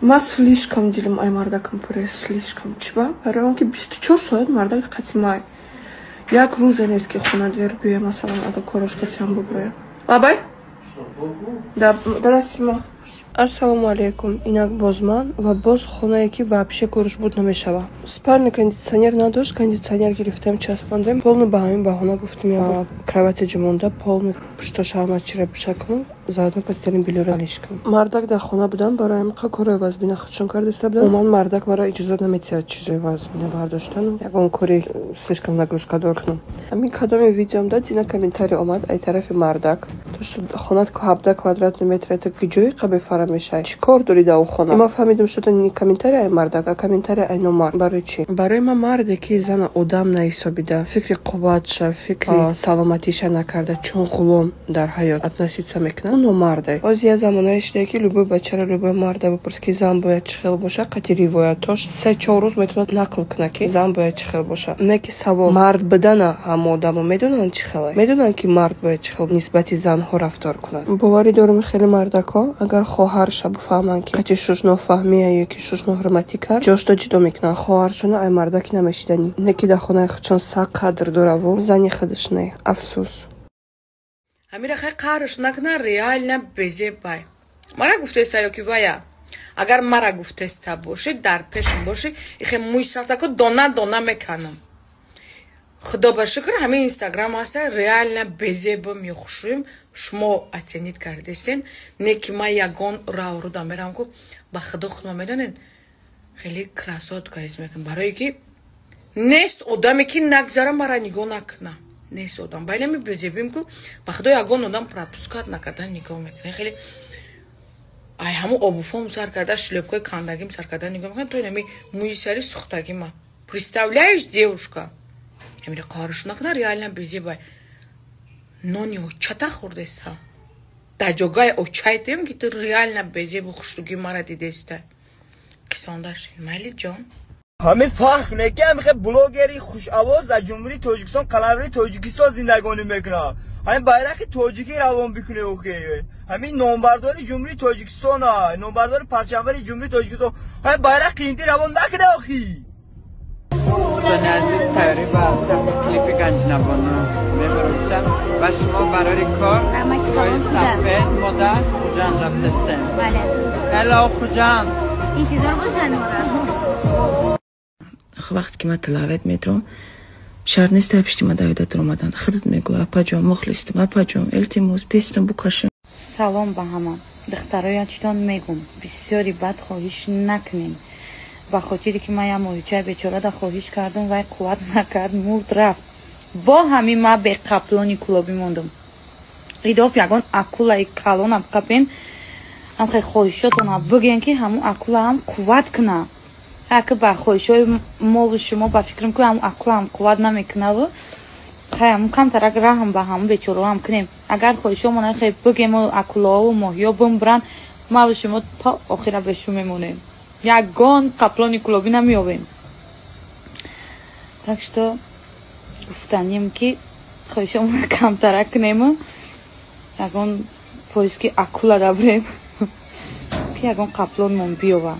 Ман слишком дилам ай мардакам пуре, слишком. Чиба? Барои он ки 24 соат мардак қатимай. Як рӯзе нест, ки хона дер биёя, масалан, агар корош қатиам буброя. Лабай? Да, дадасима. Ассалому алайкум. Инак боз ман ва боз хонае, ки вообще корш буд намешава. Спальня кондитсионер надошт, кондитсионер гирифтем, часпондем. Полный ба ҳамин баҳона гуфтем, я кровати ҷумонда полный пуштоша ҳама чира бишакунам, заодно постельное бельёро алиш кунам. Мардак дар хона будам, барои ҳамин корои вазбина худшон кардаиста будам. Умуман мардак маро иҷозат наметиҳад чизои вазбина бардоштану ягон кори слишком нагрузкадор кунам. Ҳамин кадоми видеомда дина комментарий омад ай тарафи мардак. То что хонат 17 квадратный метр, это ҷои қабефара мешавад. Чӣ кор дорӣ дар он хона? Ман фаҳмидам, что это не комментарий ай мардак, а комментарий ай номард. Барои чӣ? Барои ман марде, ки зана одам наҳисобида, фикри қувватша, фикри саломатиша накарда, чун ғулом дар ҳаёт относиться мекунад, номарде. Ҳозир як замонае шуда, ки любой бачара, любой марда бипурс, ки зан бояд чӣ хел боша, қати ривоятош 3-4 рӯз метавонад нақл кунад, ки зан бояд чӣ хел боша. Не ки савол мард будана ҳама одамо медонанд чӣ хеле. Медонанд, ки мард бояд чӣ хел нисбати занҳо рафтор кунад. Боварӣ дорум, хеле мардакҳо агар хоҳарша бифаҳманд, ки қати шуш нофаҳмия ё ки шуш ноҳурматӣ кард, ҷошто ҷудо мекунанд. Хоҳаршона ай мардаки намешиданӣ. Не ки дар хонаи худшон сақ қадр дораву зани худаш не. Афсӯс. Ҳамира хай қарш накна, реально безебай. Мара гуфтеста ё ки вая? Агар мара гуфтеста бошӣ, дар пешам бошӣ, ихе мӯи сартако дона дона меканам. Худо ба шукр, ҳамин Инстаграм ҳаста, реально безебам ё хушрӯем, шумо оценить кардестен. Не ки ман ягон равруда мерам ку, ба худо, худма медонед, хеле красотка ҳис мекунам, барое ки нест одаме, ки нагзара, мара нигоҳ накуна. Нест одам байлами безебим ку, ба худо, ягон одам пропускать накарда нигоҳ мекунад. Хеле ай ҳамун обуфом сар карда, шлёпкои кандагим сар карда нигоҳ мекунад, то инами мӯи сари сухтагима. Представляешь, девушка, ҳамира қарш накуна, реально безебай. Нони очата хӯрдеста, дар ҷогаи очайтем, ки ту реально безебу хушругӣ мара дидеста. Қисондашин, майли ҷон. Ҳамин фахр кунед, ки ҳамин блогери хушовоз дар Ҷумҳурии Тоҷикистон, қаламрави Тоҷикистон зиндагонӣ мекунад. Ҳамин байрақи тоҷикӣ равон бикунед. Охе, ҳамин номбардори Ҷумҳурии Тоҷикистон, номбардори парчамбари Ҷумҳурии Тоҷикистон, ҳамин байрақи ҳиндӣ равон накунед охи. Дӯстони азиз, тайёрӣ ба сабти клипи Ганҷинабону мебарошад ва шумо барори кор рои сафед мода Хуҷанд рафтастем. Hello, Хуҷанд! Интизор бошанд моро. Вақте ки ман тилавет медурам, шарт нест пишти ма давида дуромадан. Худат мегӯй: «Апаҷон, мухлистам, апаҷон, илтимос, пестам букашам». Салом ба ҳама духтароя. Читон мегум, бисёри бад хоҳиш накунем, ба хотире ки ман як моҳичаи бечорада хоҳиш кардам, вай қувват накард, мурд, рафт. Бо ҳамин ман беқаплони кулобӣ мондам. Идоф ягон акулаи калонам қапен, ҳамхе хоҳишотона бигӯен, ки ҳамун акулаам қувват куна. Аки ба хоҳишҳои мову шумо, ба фикрам, ки ҳамун акулаам қувват намекунаву хай, ҳамун камтарак раҳм ба ҳамун бечораам кунем. Агар хоҳишҳомона хе бигему, акулаову моҳиё бимбуранд, маву шумо то охира бешу мемонем, ягон қаплони кулобӣ намеёбем. Так что гуфтанем, ки хоҳишҳомона камтарак кунему ягон поиски акула дабурем, ки ягон қаплонмон биёва.